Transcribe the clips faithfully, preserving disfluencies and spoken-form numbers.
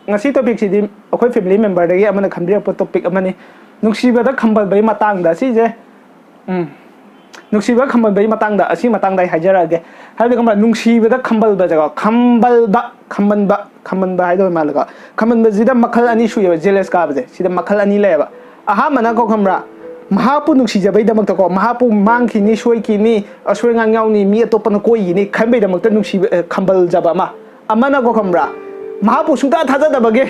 ꯉꯁꯤ ꯇꯣꯄꯤꯛꯁꯤꯗꯤ ꯑꯩꯈꯣꯏ ꯐꯦꯃꯤꯂꯤ ꯃꯦꯝꯕꯔꯗꯒꯤ ꯑꯃꯅ ꯈꯟꯕꯤꯔꯛꯄ ꯇꯣꯄꯤꯛ ꯑꯃꯅꯤ꯫ ꯅꯨꯡꯁꯤꯕꯗ ꯈꯝꯕꯜꯕꯒꯤ ꯃꯇꯥꯡꯗ ꯁꯤꯁꯦ, ꯎꯝ, ꯅꯨꯡꯁꯤꯕ ꯈꯝꯕꯜꯕꯒꯤ ꯃꯇꯥꯡꯗ, ꯑꯁꯤ ꯃꯇꯥꯡꯗ ꯑꯩ ꯍꯥꯏꯖꯔꯛꯑꯒꯦ꯫ ꯍꯥꯏꯕꯗꯤ ꯈꯪꯕ꯭ꯔꯥ, ꯅꯨꯡꯁꯤꯕꯗ ꯈꯝꯕꯜꯕꯁꯦꯀꯣ, ꯈꯝꯕꯜꯕ, ꯈꯝꯕꯟꯕ, ꯈꯝꯕꯟꯕ ꯍꯥꯏꯗꯧ ꯃꯥꯜꯂꯦꯀꯣ꯫ ꯈꯝꯕꯟꯕꯁꯤꯗ ꯃꯈꯜ ꯑꯅꯤ ꯁꯨꯏꯑꯕ, ꯖꯦꯂꯁ ꯀꯥꯕꯁꯦ꯫ ꯁꯤꯗ ꯃꯈꯜ ꯑꯅꯤ ꯂꯩꯌꯦꯕ꯫ ꯑꯍꯥꯟꯕꯅꯀꯣ ꯈꯪꯕ꯭ꯔꯥ, ꯃꯍꯥꯛꯄꯨ ꯅꯨꯡꯁꯤꯖꯕꯩꯗꯃꯛꯇꯀꯣ, ꯃꯍꯥꯛꯄꯨ ꯃꯥꯡꯈꯤꯅꯤ, ꯁꯣꯏꯈꯤꯅꯤ, ꯑꯁꯣꯏ ꯑꯉꯥꯡ ꯌꯥꯎꯅꯤ, ꯃꯤ ꯑꯇꯣꯞꯄꯅ ꯀꯣꯏꯈꯤꯅꯤ ꯈꯟꯕꯩꯗꯃꯛꯇ ꯅꯨꯡꯁꯤꯕ, ꯑ, ꯈꯝꯕꯜꯖꯕ ꯑꯃ꯫ ꯑꯃꯅꯀꯣ ꯈꯪꯕ꯭ꯔꯥ, ꯃꯍꯥꯛꯄꯨ ꯁꯨꯡꯊꯥ ꯊꯥꯖꯗꯕꯒꯤ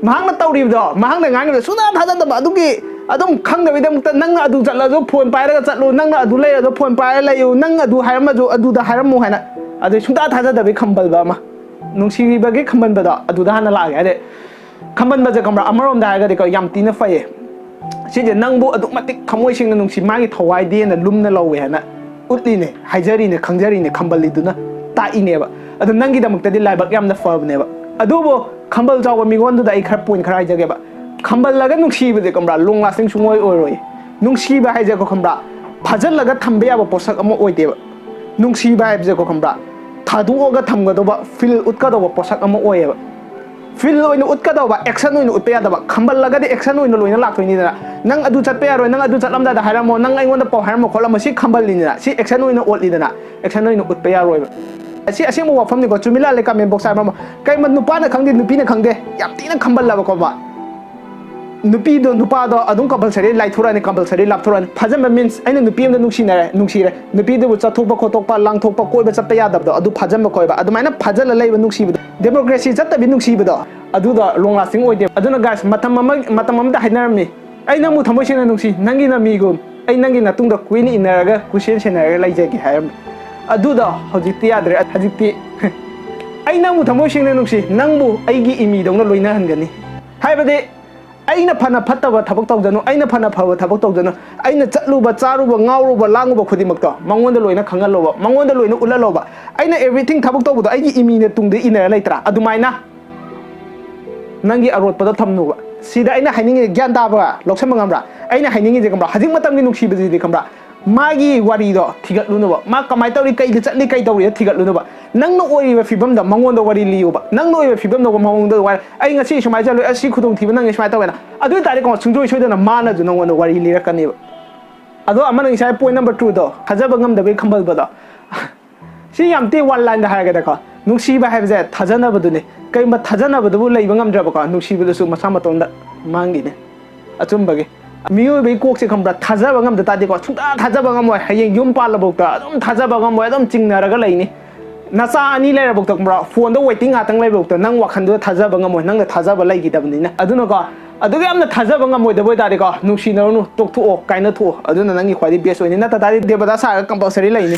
ꯃꯍꯥꯛꯅ ꯇꯧꯔꯤꯕꯗꯣ, ꯃꯍꯥꯛꯅ ꯉꯥꯡꯉꯤꯕꯗꯣ ꯁꯨꯡꯊꯥ ꯊꯥꯖꯗꯕ, ꯑꯗꯨꯒꯤ ꯑꯗꯨꯝ ꯈꯪꯗꯕꯩꯗꯃꯛꯇ ꯅꯪꯅ ꯑꯗꯨ ꯆꯠꯂꯁꯨ ꯐꯣꯟ ꯄꯥꯏꯔꯒ ꯆꯠꯂꯨ, ꯅꯪꯅ ꯑꯗꯨ ꯂꯩꯔꯁꯨ ꯐꯣꯟ ꯄꯥꯏꯔꯒ ꯂꯩꯌꯨ, ꯅꯪ ꯑꯗꯨ ꯍꯥꯏꯔꯝꯃꯁꯨ ꯑꯗꯨꯗ ꯍꯥꯏꯔꯝꯃꯨ ꯍꯥꯏꯅ, ꯑꯗꯨ ꯁꯨꯡꯊꯥ ꯊꯥꯖꯗꯕꯒꯤ ꯈꯝꯕꯜꯕ ꯑꯃ꯫ ꯅꯨꯡꯁꯤꯕꯒꯤ ꯈꯝꯕꯟꯕꯗꯣ ꯑꯗꯨꯗ ꯍꯥꯟꯅ ꯂꯥꯛꯑꯒꯦ꯫ ꯍꯥꯏꯗꯤ ꯈꯝꯕꯟꯕꯁꯦ ꯈꯪꯕ꯭ꯔꯥ, ꯑꯃꯔꯣꯝꯗ ꯍꯥꯏꯔꯒꯗꯤꯀꯣ ꯌꯥꯝ ꯊꯤꯅ ꯐꯩꯌꯦ꯫ ꯁꯤꯁꯦ ꯅꯪꯕꯨ ꯑꯗꯨꯛ ꯃꯇꯤꯛ ꯊꯃꯣꯏ ꯁꯦꯡꯅ ꯅꯨꯡꯁꯤ, ꯃꯥꯒꯤ ꯊꯋꯥꯏꯗꯤ ꯍꯦꯟꯅ ꯂꯨꯝꯅ ꯂꯧꯋꯦ ꯍꯥꯏꯅ ꯎꯠꯂꯤꯅꯦ, ꯍꯥꯏꯖꯔꯤꯅꯦ, ꯈꯪꯖꯔꯤꯅꯦ, ꯈꯝꯕꯜꯂꯤꯗꯨꯅ ꯇꯥꯛꯏꯅꯦꯕ꯫ ꯑꯗꯨ ꯅꯪꯒꯤꯗꯃꯛꯇꯗꯤ ꯂꯥꯏꯕꯛ ꯌꯥꯝꯅ ꯐꯕꯅꯦꯕ꯫ ꯑꯗꯨꯕꯨ ꯈꯝꯕꯜ ꯆꯥꯎꯕ ꯃꯤꯉꯣꯟꯗꯨꯗ ꯑꯩ ꯈꯔ ꯄꯣꯏꯟ ꯈꯔ ꯍꯥꯏꯖꯒꯦꯕ꯫ ꯈꯝꯕꯜꯂꯒ ꯅꯨꯡꯁꯤꯕꯁꯦ ꯈꯪꯕ꯭ꯔꯥ, ꯂꯣꯡ ꯂꯥꯁꯇꯤꯡ ꯁꯨꯡꯑꯣꯏ ꯑꯣꯏꯔꯣꯏ꯫ ꯅꯨꯡꯁꯤꯕ ꯍꯥꯏꯁꯦꯀꯣ ꯈꯪꯕ꯭ꯔꯥ, ꯐꯥꯖꯤꯜꯂꯒ ꯊꯝꯕ ꯌꯥꯕ ꯄꯣꯠꯁꯛ ꯑꯃ ꯑꯣꯏꯗꯦꯕ꯫ ꯅꯨꯡꯁꯤꯕ ꯍꯥꯏꯕꯁꯦꯀꯣ ꯈꯪꯕ꯭ꯔꯥ, ꯊꯥꯗꯣꯛꯑꯒ ꯊꯝꯒꯗꯧꯕ, ꯐꯤꯜ ꯎꯠꯀꯗꯧꯕ ꯄꯣꯠꯁꯛ ꯑꯃ ꯑꯣꯏꯌꯦꯕ꯫ ꯐꯤꯜ ꯑꯣꯏꯅ ꯎꯠꯀꯗꯧꯕ, ꯑꯦꯛꯁꯟ ꯑꯣꯏꯅ ꯎꯠꯄ ꯌꯥꯗꯕ꯫ ꯈꯝꯕꯜꯂꯒꯗꯤ ꯑꯦꯛꯁꯟ ꯑꯣꯏꯅ ꯂꯣꯏꯅ ꯂꯥꯛꯇꯣꯏꯅꯤꯗꯅ꯫ ꯅꯪ ꯑꯗꯨ ꯆꯠꯄ ꯌꯥꯔꯣꯏ, ꯅꯪ ꯑꯗꯨ ꯆꯠꯂꯝꯗꯥꯏꯗ ꯍꯥꯏꯔꯝꯃꯣ, ꯅꯪ ꯑꯩꯉꯣꯟꯗ ꯄꯥꯎ ꯍꯥꯏꯔꯝꯃꯣ ꯈꯣꯠꯂꯝꯃꯣ, ꯁꯤ ꯈꯝꯕꯜꯂꯤꯅꯤꯗꯅ, ꯁꯤ ꯑꯦꯛꯁꯟ ꯑꯣꯏꯅ ꯎꯠꯂꯤꯗꯅ, ꯑꯦꯛꯁꯟ ꯑꯣꯏꯅ ꯎꯠꯄ ꯌꯥꯔꯣꯏꯕ꯫ ꯑꯁꯤ ꯑꯁꯦꯡꯕ ꯋꯥꯐꯝꯅꯤꯀꯣ, ꯆꯨꯝꯃꯤ ꯂꯥꯜꯂꯦ ꯀꯃꯦꯟ ꯕꯣꯛꯁ ꯍꯥꯏꯔꯝꯃꯣ꯫ ꯀꯩꯃ ꯅꯨꯄꯥꯅ ꯈꯪꯗꯦ, ꯅꯨꯄꯤꯅ ꯈꯪꯗꯦ, ꯌꯥꯝ ꯊꯤꯅ ꯈꯝꯕꯜꯂꯕꯀꯣ ꯃꯥ꯫ ꯅꯨꯄꯤꯗꯣ, ꯅꯨꯄꯥꯗꯣ ꯑꯗꯨꯝ ꯀꯝꯄꯜꯁꯔꯤ ꯂꯥꯏꯊꯣꯔꯛꯑꯅꯤ, ꯀꯝꯄꯜꯁꯔꯤ ꯂꯥꯞꯊꯣꯔꯛꯑꯅꯤ꯫ ꯐꯥꯖꯟꯕ ꯃꯤꯟꯁ ꯑꯩꯅ ꯅꯨꯄꯤ ꯑꯃꯗ ꯅꯨꯡꯁꯤꯅꯔꯦ, ꯅꯨꯡꯁꯤꯔꯦ, ꯅꯨꯄꯤꯗꯨꯕꯨ ꯆꯠꯊꯣꯛꯄ ꯈꯣꯠꯇꯣꯛꯄ, ꯂꯥꯡꯊꯣꯛꯄ, ꯀꯣꯏꯕ ꯆꯠꯄ ꯌꯥꯗꯕꯗꯣ, ꯑꯗꯨ ꯐꯥꯖꯟꯕ ꯀꯣꯏꯕ, ꯑꯗꯨꯃꯥꯏꯅ ꯐꯥꯖꯜꯂ ꯂꯩꯕ ꯅꯨꯡꯁꯤꯕꯗꯣ, ꯗꯦꯃꯣꯀ꯭ꯔꯦꯁꯤ ꯆꯠꯇꯕꯤ ꯅꯨꯡꯁꯤꯕꯗꯣ, ꯑꯗꯨꯗꯣ ꯂꯣꯡ ꯂꯥꯁꯇꯤꯡ ꯑꯣꯏꯗꯦꯕ꯫ ꯑꯗꯨꯅ ꯒꯥꯏꯁ, ꯃꯇꯝ ꯑꯃ, ꯃꯇꯝ ꯑꯃꯗ ꯍꯥꯏꯅꯔꯝꯃꯤ, "ꯑꯩ ꯅꯪꯕꯨ ꯊꯃꯣꯏ ꯁꯦꯡꯅ ꯅꯨꯡꯁꯤ, ꯅꯪꯒꯤ ꯅꯃꯤꯒꯨꯝ, ꯑꯩ ꯅꯪꯒꯤ ꯅꯇꯨꯡꯗ ꯀꯨꯏꯅ ꯏꯟꯅꯔꯒ ꯀꯨꯏꯁꯦꯟ ꯁꯦꯟꯅꯔꯒ ꯂꯩꯖꯒꯦ" ꯍꯥꯏꯔꯝꯃꯤ꯫ ꯑꯗꯨꯗꯣ ꯍꯧꯖꯤꯛꯇꯤ ꯌꯥꯗ꯭ꯔꯦ꯫ ꯍꯧꯖꯤꯛꯇꯤ "ꯑꯩ ꯅꯪꯕꯨ ꯊꯃꯣꯏ ꯁꯦꯡꯅ ꯅꯨꯡꯁꯤ, ꯅꯪꯕꯨ ꯑꯩꯒꯤ ꯏꯃꯤꯗꯧꯅ ꯂꯣꯏꯅꯍꯟꯒꯅꯤ"꯫ ꯍꯥꯏꯕꯗꯤ ꯑꯩꯅ ꯐꯅ ꯐꯠꯇꯕ ꯊꯕꯛ ꯇꯧꯖꯅꯨ, ꯑꯩꯅ ꯐꯅ ꯐꯕ ꯊꯕꯛ ꯇꯧꯖꯅꯨ, ꯑꯩꯅ ꯆꯠꯂꯨꯕ, ꯆꯥꯔꯨꯕ, ꯉꯥꯎꯔꯨꯕ, ꯂꯥꯡꯉꯨꯕ ꯈꯨꯗꯤꯡꯃꯛꯇꯣ ꯃꯉꯣꯟꯗ ꯂꯣꯏꯅ ꯈꯪꯍꯜꯂꯣꯕ, ꯃꯉꯣꯟꯗ ꯂꯣꯏꯅ ꯎꯠꯍꯜꯂꯣꯕ꯫ ꯑꯩꯅ everything ꯊꯕꯛ ꯇꯧꯕꯗꯣ ꯑꯩꯒꯤ ꯏꯃꯤꯅ ꯇꯨꯡꯗ ꯏꯟꯅꯔ ꯂꯩꯇ꯭ꯔꯥ? ꯑꯗꯨꯃꯥꯏꯅ ꯅꯪꯒꯤ ꯑꯔꯣꯠꯄꯗꯣ ꯊꯝꯅꯨꯕ꯫ ꯁꯤꯗ ꯑꯩꯅ ꯍꯥꯏꯅꯤꯡꯉꯤꯁꯦ, ꯒ꯭ꯌꯥꯟ ꯇꯥꯕ꯭ꯔꯥ? ꯂꯧꯁꯟꯕ ꯉꯝꯕ꯭ꯔꯥ? ꯑꯩꯅ ꯍꯥꯏꯅꯤꯡꯉꯤꯁꯦ ꯈꯪꯕ꯭ꯔꯥ? ꯍꯧꯖꯤꯛ ꯃꯇꯝꯒꯤ ꯅꯨꯡꯁꯤꯕꯁꯤꯗꯤ ꯈꯪꯕ꯭ꯔꯥ? ꯃꯥꯒꯤ ꯋꯥꯔꯤꯗꯣ ꯊꯤꯒꯠꯂꯨꯅꯕ, ꯃꯥ ꯀꯃꯥꯏꯅ ꯇꯧꯔꯤ, ꯀꯩꯗ ꯆꯠꯂꯤ, ꯀꯩ ꯇꯧꯔꯤꯗ ꯊꯤꯒꯠꯂꯨꯅꯕ꯫ ꯅꯪꯅ ꯑꯣꯏꯔꯤꯕ ꯐꯤꯕꯝꯗ ꯃꯉꯣꯟꯗ ꯋꯥꯔꯤ ꯂꯤꯌꯨꯕ꯫ ꯅꯪꯅ ꯑꯣꯏꯔꯤꯕ ꯐꯤꯕꯝꯗ ꯃꯉꯣꯟꯗ ꯋꯥꯔꯤ, "ꯑꯩ ꯉꯁꯤ ꯁꯨꯃꯥꯏꯅ ꯆꯠꯂꯨꯏ, ꯑꯁꯤ ꯈꯨꯗꯣꯡꯊꯤꯕ ꯅꯪꯉꯤ, ꯁꯨꯃꯥꯏꯅ ꯇꯧꯋꯦꯅ"꯫ ꯑꯗꯨ ꯑꯣꯏꯇꯥꯔꯗꯤꯀꯣ, ꯁꯨꯡꯁꯣꯏ ꯁꯣꯏꯗꯅ ꯃꯥꯅꯁꯨ ꯅꯪꯉꯣꯟꯗ ꯋꯥꯔꯤ ꯂꯤꯔꯛꯀꯅꯦꯕ꯫ ꯑꯗꯣ ꯑꯃꯅ ꯉꯁꯥꯏ ꯄꯣꯏꯟ ꯅꯝꯕꯔ ꯇꯨꯗꯣ, ꯊꯥꯖꯕ ꯉꯝꯗꯕꯒꯤ ꯈꯝꯕꯜꯕꯗꯣ꯫ ꯁꯤ ꯌꯥꯝ ꯇꯤ ꯋꯥꯟ ꯂꯥꯏꯟꯗ ꯍꯥꯏꯔꯒꯦꯗꯀꯣ, ꯅꯨꯡꯁꯤꯕ ꯍꯥꯏꯕꯁꯦ ꯊꯥꯖꯅꯕꯗꯨꯅꯤ꯫ ꯀꯩꯒꯨꯝꯕ ꯊꯥꯖꯅꯕꯗꯨꯕꯨ ꯂꯩꯕ ꯉꯝꯗ꯭ꯔꯕꯀꯣ, ꯅꯨꯡꯁꯤꯕꯗꯨꯁꯨ ꯃꯁꯥ ꯃꯇꯣꯝꯗ ꯃꯥꯡꯈꯤꯅꯤ꯫ ꯑꯆꯨꯝꯕꯒꯤ꯫ ꯃꯤꯑꯣꯏꯕꯒꯤ ꯀꯣꯛꯁꯦ ꯈꯪꯕ꯭ꯔꯥ? ꯊꯥꯖꯕ ꯉꯝꯗ ꯇꯥꯔꯗꯤꯀꯣ, ꯁꯨꯡꯊꯥ ꯊꯥꯖꯕ ꯉꯝꯃꯣꯏ꯫ ꯍꯌꯦꯡ ꯌꯨꯝ ꯄꯥꯜꯂꯐꯥꯎꯗ ꯑꯗꯨꯝ ꯊꯥꯖꯕ ꯉꯝꯃꯣꯏ, ꯑꯗꯨꯝ ꯆꯤꯡꯅꯔꯒ ꯂꯩꯅꯤ꯫ ꯅꯆꯥ ꯑꯅꯤ ꯂꯩꯔꯐꯥꯎꯗ ꯈꯪꯕ꯭ꯔꯥ? ꯐꯣꯟꯗ ꯋꯦꯇꯤꯡ ꯉꯥꯛꯇꯪ ꯂꯩꯕꯐꯥꯎꯗ ꯅꯪ ꯋꯥꯈꯜꯗꯨꯗ ꯊꯥꯖꯕ ꯉꯝꯃꯣꯏ, ꯅꯪꯅ ꯊꯥꯖꯕ ꯂꯩꯈꯤꯗꯕꯅꯤꯅ꯫ ꯑꯗꯨꯅꯀꯣ, ꯑꯗꯨꯒ ꯌꯥꯝꯅ ꯊꯥꯖꯕ ꯉꯝꯃꯣꯏꯗꯕ ꯑꯣꯏꯇꯥꯔꯗꯤꯀꯣ, ꯅꯨꯡꯁꯤꯅꯔꯨꯅꯨ, ꯇꯣꯛꯊꯣꯛꯑꯣ, ꯀꯥꯏꯅꯊꯣꯛꯑꯣ꯫ ꯑꯗꯨꯅ ꯅꯪꯒꯤ ꯈ꯭ꯋꯥꯏꯗꯒꯤ ꯕꯦꯁ ꯑꯣꯏꯅꯤ꯫ ꯅꯠꯇ ꯇꯥꯔꯗꯤ ꯗꯦꯕꯗꯥ ꯁꯥꯔꯒ ꯀꯝꯄꯜꯁꯔꯤ ꯂꯩꯅꯤ꯫